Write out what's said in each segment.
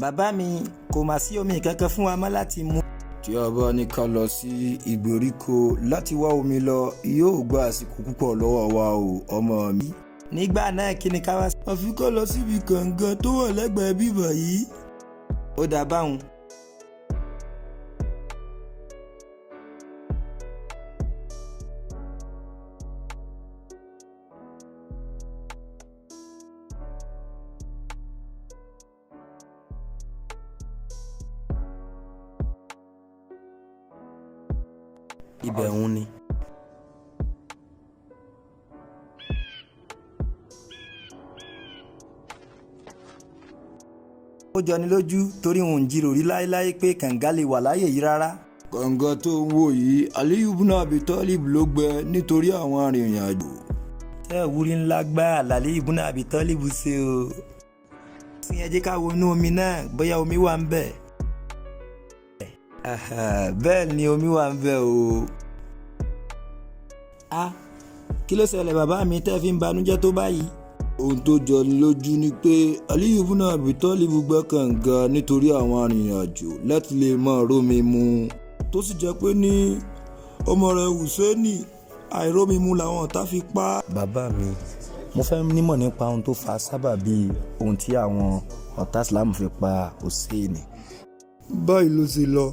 Bàbá mi, kò mà sí omi kankan fún wa mọ́ láti mu. Tí a bá ní ká lọ sí ìgbèríko láti wá omi lọ, yóò gba àsìkò púpọ̀ lọ́wọ́ wa o, ọmọ mi. Nígbà náà, kí ni ká wá? Àfi ká lọ síbi kànga tó wà lẹ́gbẹ̀ẹ́ bíbà yìí. Ó dà báun. Ibẹ̀ ń ni. Ó jọni lójú torí òun ò jíròrí láéláé pé kànga lè wà láyè yìí rárá. Kànga tó ń wò yìí, Aliyu ibn Abi Talib ló gbẹ́ nítorí àwọn arìnrìn-àjò. Ṣé ìwúrí ńlá gbáà l'Aliyu ibn Abi Talib ṣe o. Sí, ẹ jẹ́ ká wo inú omi náà bóyá omi wà ń bẹ̀. Bẹ́ẹ̀ ni, omi wà ń bẹ̀ o. A kí ló ṣẹlẹ̀, bàbá mi, tẹ́ fi ń banújẹ́ tó báyìí? Ohun tó jọni lójú ni pé Aliyu ibn Abi Talib gbẹ́ kànga nítorí àwọn arìnrìn-àjò láti lè máa rómi mu. Tó sì jẹ́ pé ní ọmọ rẹ̀ Hùsẹ́ẹ̀nì, àìrómi mu làwọn ọ̀tá fi pa á. Bàbá mi, mo fẹ́ nímọ̀ nípa ohun tó fa sábàbí ohun tí àwọn ọ̀tá Islam fi pa Hùsẹ́ẹ̀nì. Báyìí ló ṣe lọ.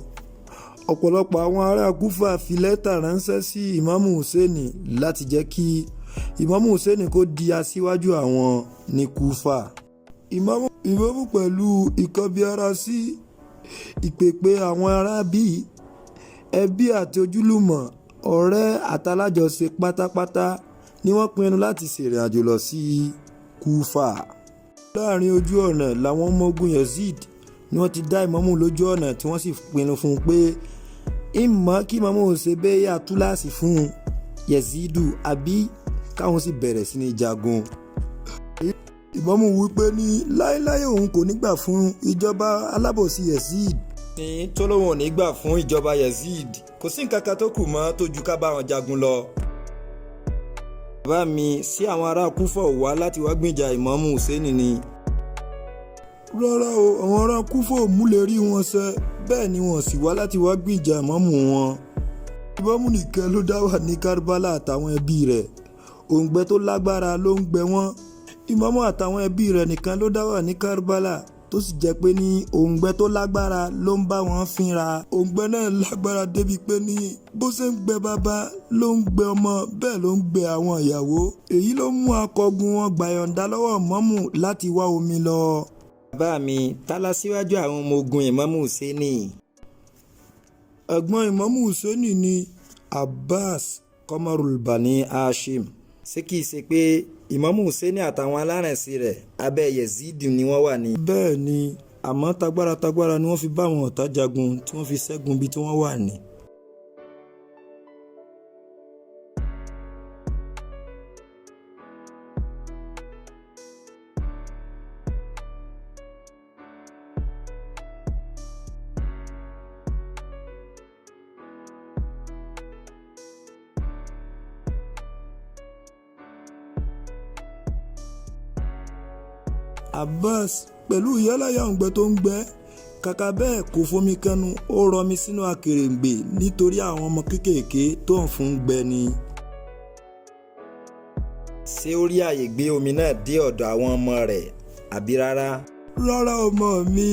Ọ̀pọ̀lọpọ̀ àwọn ará Kúfà fi lẹ́tà ránṣẹ́ sí Ìmáàmù Hùsẹ́ẹ̀nì láti jẹ́ kí Ìmáàmù Hùsẹ́ẹ̀nì kó di aṣíwájú àwọn ní Kúfà. Ìmáàmù pẹ̀lú ìkọbiara sí ìpèpè àwọn ará bíi ẹbí àti ojúlùmọ̀, ọ̀rẹ́ àtàlájọṣe pátápátá ni wọ́n pinnu láti ṣèrìn àjò lọ sí Kúfà. Láàrin ojú ọ̀nà làwọn ọmọ ogun Yesid ni wọ́n ti dá ìmáàmù lójú ọ̀nà, tí wọ́n sì pinnu fún un pé ìmọ̀ kí ìmáàmù ṣe bẹ́yà túláàsì fún Yezidu àbí káwọn sì bẹ̀rẹ̀ sí ní jagun. Ìmáàmù wí pé ní láéláé, òun kò ní gbà fún ìjọba alábòsí Yesid. Ní tó lóun ò ní gbà fún ìjọba Yesid, kò sí nǹkan kan tó kù mọ́ tó ju ká bá wọn jagun lọ. Bàbá mi, sí àwọn ará Kúfà wá láti wá gbìjà ìmáàmù Hùsẹ́ẹ̀nì ni? Rárá o, àwọn ará Kúfà ò múlẹ̀ rí wọn ṣẹ, bẹ́ẹ̀ ni wọ́n sì wá láti wá gbìjà ìmáàmù wọn. Ìmáàmù nìkan ló dá wà ní Karbala àtàwọn ẹbí rẹ̀. Òǹgbẹ tó lágbára ló ń gbẹ wọ́n. Ìmáàmù àtàwọn ẹbí rẹ̀ nìkan ló dá wà ní Karbala, tó sì jẹ́ pé ní òǹgbẹ tó lágbára ló ń bá wọn fínra. Òǹgbẹ náà lágbára débi pé ní bó ṣe ń gbẹ bàbá ló ń gbẹ ọmọ, bẹ́ẹ̀ ló ń gbẹ àwọn ìyàwó. Èyí ló mú akọgun wọn gbàyọ̀ǹda lọ́wọ́ ìmáàmù láti wá omi lọ. Bàbá mi, ta la síwájú àwọn ọmọ ogun Ìmáàmù Hùsẹ́ẹ̀nì? Ẹ̀gbọ́n Ìmáàmù Hùsẹ́ẹ̀nì ni Abbas Kọmọrul Bani Hashim. Ṣé kìí ṣe pé Ìmáàmù Hùsẹ́ẹ̀nì àtàwọn aláràǹsí rẹ̀, abẹ́ Yezid ni wọ́n wà ní? Bẹ́ẹ̀ ni, àmọ́ tagbára tagbára ni wọ́n fi bá àwọn ọ̀tá jagun tí wọ́n fi ṣẹ́gun bí tí wọ́n wà ní. Abbas pẹ̀lú ìyáláyà òǹgbẹ tó ń gbẹ, kàkà bẹ́ẹ̀, kò fomi kẹnu, ó rọmi sínú akèrèǹgbè nítorí àwọn ọmọ kéékèèké tó ń fún gbẹ ni. Ṣé ó rí àyè gbé omi náà dé ọ̀dọ̀ àwọn ọmọ rẹ̀ àbí rárá? Rárá, ọmọ mi.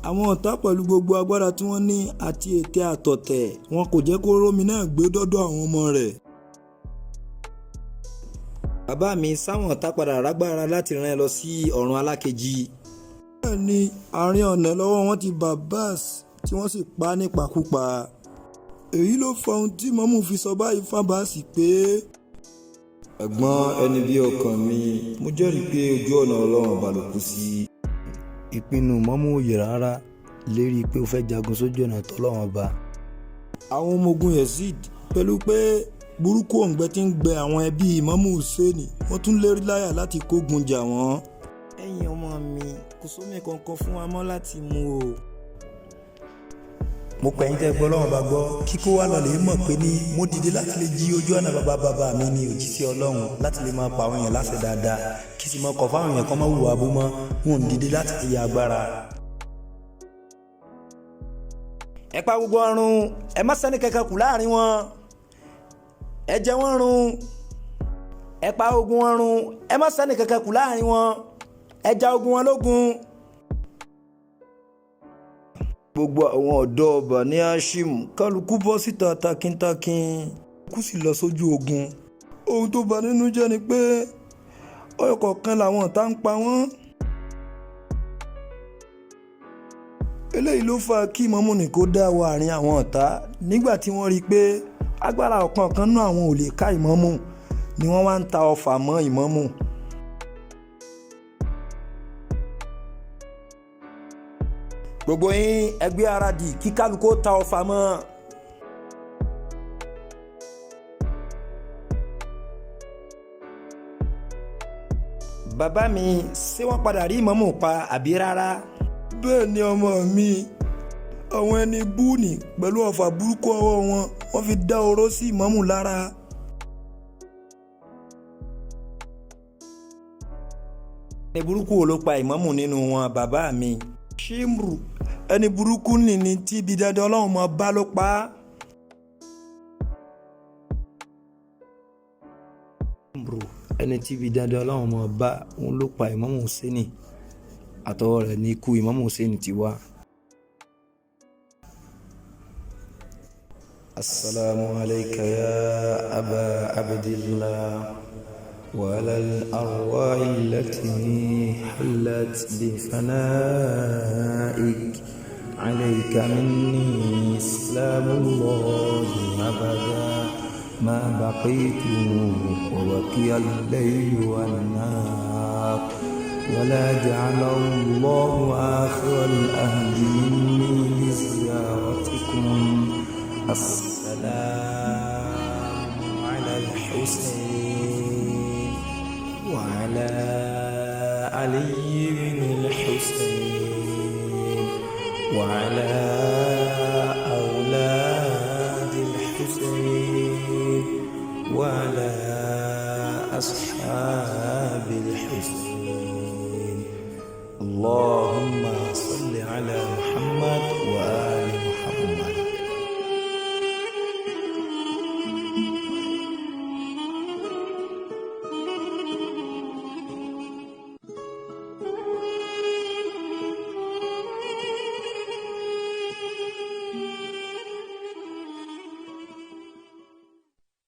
Àwọn ọ̀tá pẹ̀lú gbogbo agbára tí wọ́n ní àti ète àtọ̀tẹ̀, wọn kò jẹ́ kó rómi náà gbé dọ́dọ̀ àwọn ọmọ rẹ̀. Bàbá mi, sáwọn ọ̀tá padà rágbára láti rán ẹ lọ sí ọ̀run alákejì? Bẹ́ẹ̀ ni, àárín ọ̀nà lọ́wọ́ wọn ti bá Abbas, tí wọ́n sì pa á nípakúpa. Èyí ló fa ohun tí mọ́mú fi sọ báyìí fún Abbas pé. Ẹ̀gbọ́n ẹni bí ọkàn mi, mo jẹ́rìí pé ojú ọ̀nà Ọlọ́run ọba ló kú sí. Ìpinnu mọ́mú òye rárá lérí pé ó fẹ́ jagun sójú ọ̀nà tọ́lọ́run ọba. Àwọn ọmọ ogun Yesid, pẹ̀lú pé burúkú òǹgbẹ tí ń gbẹ àwọn ẹbí Ìmáàmù Hùsẹ́ẹ̀nì, wọ́n tún lérí láyà láti kógun jà wọ́n. Ẹ̀yin ọmọ mi, kò sómi kankan fún wa mọ́ láti mu o. Mo pẹ̀yìn tẹ́ gbọ́ Ọlọ́run bá gbọ́ kíkó wá lọ́lẹ̀ mọ̀ pé ní mo dìde láti lè jí ojú ọ̀nà bàbá bàbá mi ní òjíṣẹ́ Ọlọ́run láti lè máa pa àwọn èèyàn láṣẹ dáadáa kí sì máa kọ̀ fáwọn èèyàn kan máa hùwà bú mọ́. Wọn ò dìde láti fi agbára. Ẹ pa gbogbo ọrùn, ẹ má ṣẹ́ni kankan kù láàrin wọn, ẹ jẹ wọ́n run. Ẹ pa ogun wọn run, ẹ má ṣẹ́ni kankan kù láàrin wọn, ẹ ja ogun wọn lógun. Gbogbo àwọn ọ̀dọ́ Bani Hashim kálukú bọ́ síta takintakin, kú sì lọ sójú ogun. Ohun tó bà nínú jẹ́ ni pé ọ̀kọ̀ọ̀kan làwọn ọ̀tá ń pa wọ́n. Eléyìí ló fa kí ìmámù ní kó dá wọ àárín àwọn ọ̀tá nígbà tí wọ́n rí i pé agbára ọ̀kọ̀ọ̀kan náà àwọn ò lè ká ìmámù ni wọ́n wá ń ta ọfà mọ́ ìmámù. Gbogbo yín ẹgbẹ́ ara dì kí kálukú ta ọfà mọ́. Bàbá mi, ṣé wọ́n padà rí ìmámù pa àbí rárá? Bẹ́ẹ̀ ni ọmọ mi, àwọn ẹni búùnì pẹ̀lú ọfà burúkú ọwọ́ wọn wọ́n fi dá oró sí ìmámù lára. Ẹni burúkú wo ló pa ìmámù nínú wọn bàbá mi? Ṣímrù ẹni burúkú nìní tí ibi dandan Ọlọ́run mọ̀ bá ló pa á. Ṣímrù ẹni tí ibi dandan Ọlọ́run mọ̀ bá òun ló pa ìmámù Hùsẹ́nì, àtọwọ́ rẹ̀ ní ikú ìmámù Hùsẹ́nì ti wá. Assalamu alayka ya Aba Abdillah wa ala al-arwahi allati hallat bi fana'ik alayka minni salamullahi abada ma baqitu wa baqiya al-laylu wan-nahar ولا جعل الله آخر الأهد مني بزيارتكم. السلام على الحسين.